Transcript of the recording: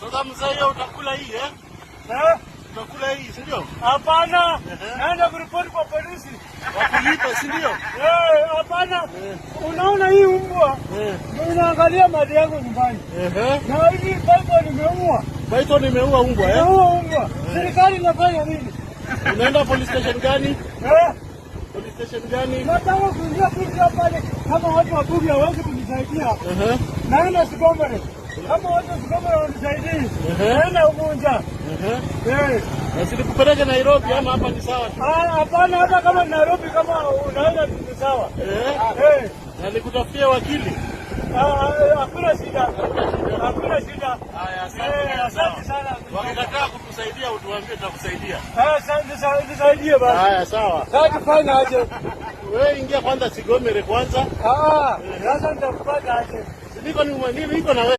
Sasa mzee, hiyo utakula hii, eh? Eh? Utakula hii, si ndio? Hapana, Ehe. Naenda kuripoti kwa polisi. Wakulipe, si ndio? Eh, hapana. Unaona hii umbwa ndio inaangalia mali yangu nyumbani. Na hivi python imeua. Python imeua umbwa, eh? Imeua umbwa. Serikali inafanya nini? Unaenda police station gani? Eh? Police station gani? Nataka kuingia bunge pale, kama watu wa bunge hawawezi kunisaidia. Naenda Sigomere. Kama watu wa Sigomere wanisaidii, naenda Ugunja. Eh. Na si nikupeleke Nairobi ama hapa ni sawa tu? Ah, hapana, hata kama Nairobi, kama unaenda ni sawa. Eh? Eh. Na nikutafutie wakili. Ah, ah, hakuna shida. Hakuna shida. Haya, asante. Eh, asante sana. Wakikataa kukusaidia utuambie, tutakusaidia. Eh, nisaidie basi. Haya, sawa. Sasa tufanye aje? Wewe ingia kwanza Sigomere kwanza. Ah, sasa nitakupata aje? Niko ni niko na wewe.